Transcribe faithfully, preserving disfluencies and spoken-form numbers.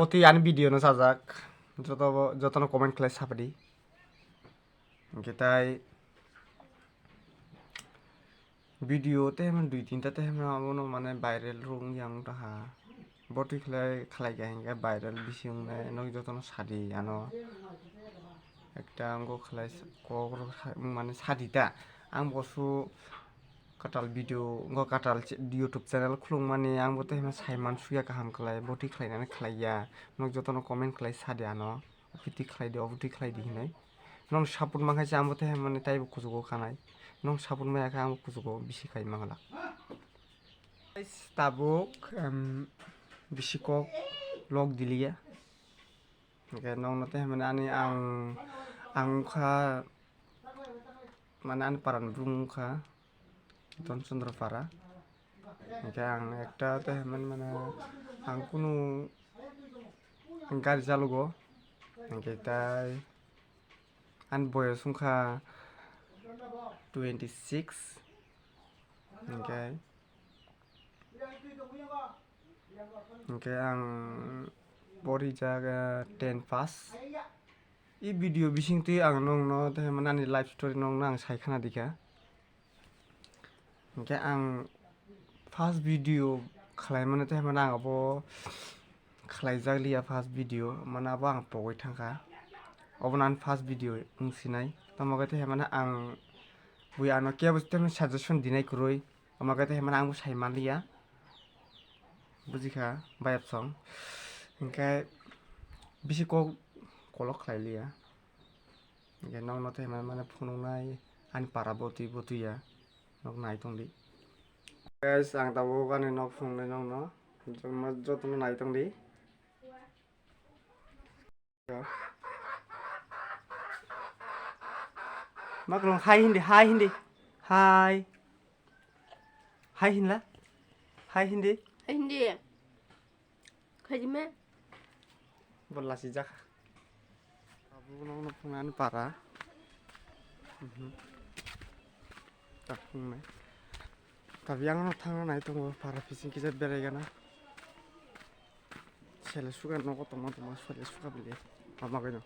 Tei ani video no sajak, joto, jotono comment khlai sapadi. Hwnkhe tai video tei hwnba dui tinta tei hwnba abono mane viral rw wngya wng tongkha. Bo twi khlai, khlai kha hwnkhe viral bisi wngnai, nok jotono sadi ano. Ekta wngkha khlai kok rw sa-, mane sadi ta. Ang bo su kwtal video, wngkha kwtal che-, YouTube channel khulukmani, ang bo tei hwnba saiman suya kaham khlai, bo twi khlainani khlaiya. Nok jotono comment khlai sadi ano. Obo twi khlai di, obo twi khlai di hinwi. Nong support mankha se ang bo tei hwnba mane taibo kuchugo khanai. Nong support maya khe ang bo kuchugo bisi khai mangala. Guys, tabuk, em, bisi kok log diliya. Hwnkhe nongno tei hwnba mane ani ang, ang wngkha mane ani parani brum wngkha Don Chandra para. Hwnkhe ang ekta tei hwnba mane ang kunu gari chalugo. Hwnkhe tai ani boyos wngkha twenty six. Hwnkhe, hwnkhe ang porijak, eh, ten pass. I video bisingtwi ang nongno tei hwnba mane ani life story nongno ang sai khna dikha. Hwnkhe ang first video khlaimano tei hwnba mane ang abo khlaijak liya first video, mane abo ang pogwi thangkha. Obono ani first video wng sinai. Tamo khe tei hwnba mane ang bui ano kebo tei hwnba mane suggestion dinai kwrwi. Omo khe tei hwnba mane ang bo sai manliya. Bujikha bayapsong. Hwnkhe bisi kok kolok khlai liya. Hwnkhe nokno tei hwnba mane phunuknai ani para bo twi bo twiya. Nok nai tongdi. Guys, ang tabuk ani nok phunuknai nokno. Jotono, jotono nai tongdi. Maklong hai hindi, hai hindi. Hai. Hai hinla. Hai hindi. Hindi. Khaji me. Bolla si jakha. Abu nong nong phungan para. Mhm. Tak phungnai. Tabi ang no thangna nai tongo para pising kisa berai gana. Sele sugar nogo tongma tongma sele sugar bili. Mama gano.